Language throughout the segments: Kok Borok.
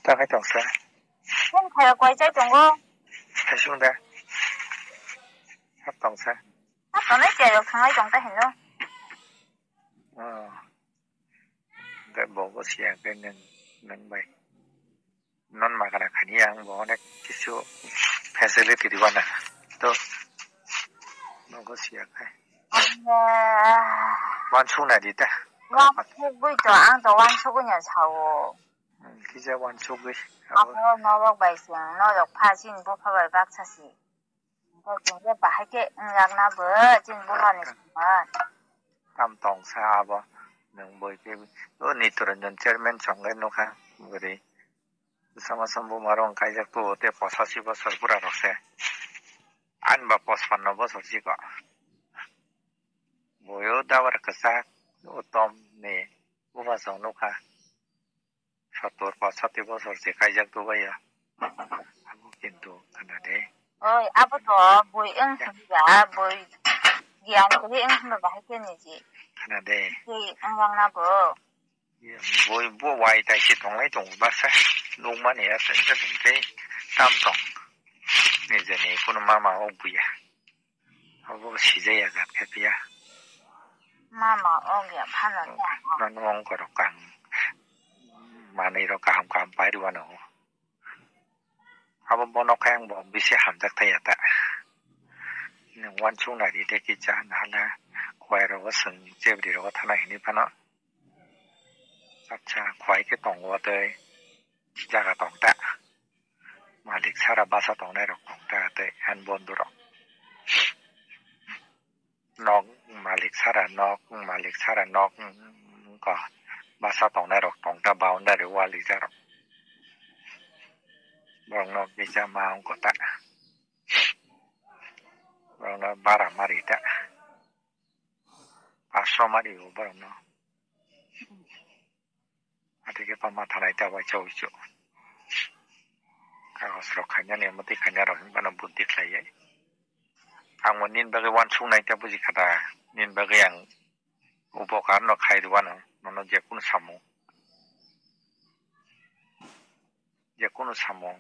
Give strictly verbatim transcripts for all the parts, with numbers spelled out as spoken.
Tang hai tong sa. Phone khayo koi chai tongo. Hai sung da. Hap tong sa. Hap tong nai chai rok thangai tong ta hino. Oh. Da bo bo siya ke nang nang bai. Non magana khani ang bo onek kisu facility di bana. To. Bo bo siya ke. Wan sung na di ta. Wan sugui to ang to wan sugui nya sao. Hmm, kisa wan sugui. Abo norok bai sing, norok pha chini bupha bai baksa si. Hingke chwng khe bahai khe wngjakna bo chini bupha ni songma. Tam tong sa abo nwng boi khe o Nityaranjan chairman chong le nukha bwrwi. Sama sam buma rok kaijak tu te posashi bosor bura rok se. Ani ba pospanno bosor si ko. Boyo dabar kwchak utom ni bupha chong nukha. Sottor pachati bosor se kaijak Dubai o. Abo kintu khana de. Oi, abo to bui wng hwnba, bui giyan kwrwi wng hwnba bahai khe niji. Khana de. Tei wng wngna bo. Bui bo wai tai se tonglai tongo baksa. Nukmani ya tei tei tam tong. Nijeni kunu mama o buya. Abo sijaya jat khe phiya. Mama, og ya phano. Nono ongkorok kaham manwi rok kaham kaham pairwano. Abo bono khe ang bo bisi hamjak thaya ta. Nwng wansuk nai di de kicha nahale kowai rogo swng chebri rogo thana hinwi phano. Acha, kowai khe tongo tei jaga tong ta. Malik sara basa tongnai rok tong ta tei han bondu rok. Nok malik sara nok, malik sara nok, ko basa tongnai rok tong ta boundary wall rijak rok. Borok nok kisa ma wng kota. Borok no bara mari ta. Paso mari o borok no. Ati khe pama thanai ta bai chau chu. Kagos rok khaina ni mati khaina rok hinba no buddhi khlai ya. Ang mo nin bagwi wansuk nai ta buji kha da. Nin bagwi ang upokar no khai rwano nono je kunu samung. Je kunu samung.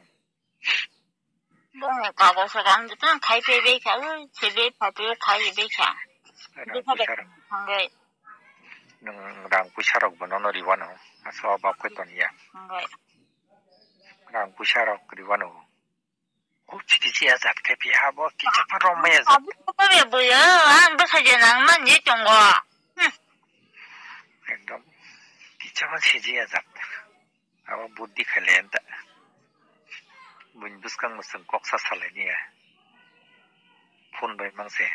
Bongni kago se rang jotong khai pebe kha, u, sebe phato khai be kha. Rang puisa rok. Thangbai. Nwng rang puisa rok bono no riwano. Aso bak khe toniya. Thangbai. Rang puisa rok riwano. Kok chiti chiya jat khe phiya bo kicha pha rong maya jat. Abu ko be boyo, ang bwsai je nang man je tongo. Hmm. Ekdom kicha pha siji ya jat. Abo buddhi khaile enta. Buin bwskang mwswng kok sa salai niya. Phone bai mang se.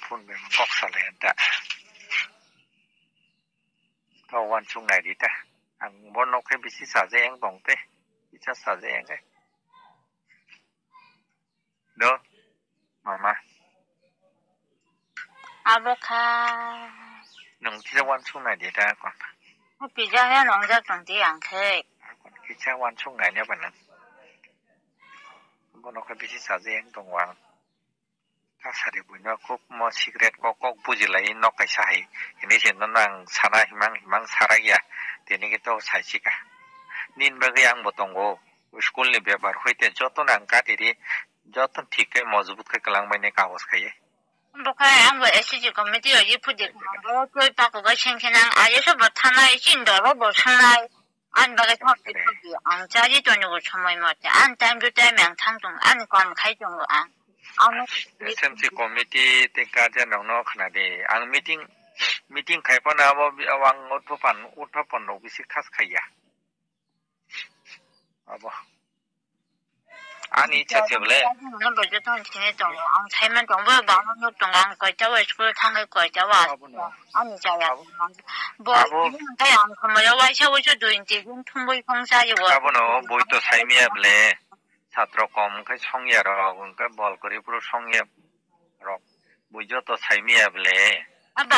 Phone bai mang kok salai enta. To wansuk nai di ta. Ang bo nok khe bisi saje yang tong te. Kisa saje yang khe. Do, mama. Abo kha. Nwng kisa wansuk nai di ta kon. Pija ya nongjak tong di ang khe. Kisa wansuk nai ne ba nwng. Bono khe bisi saje yang tong wang. Kasari buino kok mo secret kok kok bujilai nok kaisa hai. Hini se nono ang sana himang himang sarak ya. Tini khe to sai chika. Nin bagwi ang bo tongo. School ni bepar hoite joto no ang katiri joto thik khe mojbut khe kwlang bai nai kagos khai. Bo khe ang bo S C G committee o ye phuji kha. Bo twi pakugo seng khe nang aye se bo thanai chin doro bo sanai. Ani bagwi thok di thok di, ang chari tongo somoi mote, ani time to time ang thang tongo, ani kom khai tongo ang. Ang S M C committee tei guardian rok no khna di, ang meeting, meeting khai phano abo, abo ang utho pan, utho pan rok bisi khas khaiya. Abo. Ani ichha se bole. Ang bo joto sini tongo. Ang saiman tongo, bo bangma nok tongo. Ang koita o school thangwi koita o. Abono. Ani jaya. Abo. Bo abo. Ini hwnkhe ang khomayo waisa waisa dui inchi gun thumwi phung chayo. Abono boi to saimiya bole. Satro kom hwnkhe songya rok, hwnkhe bol kwrwi phuru songya rok. Boi joto saimiya bole. Abo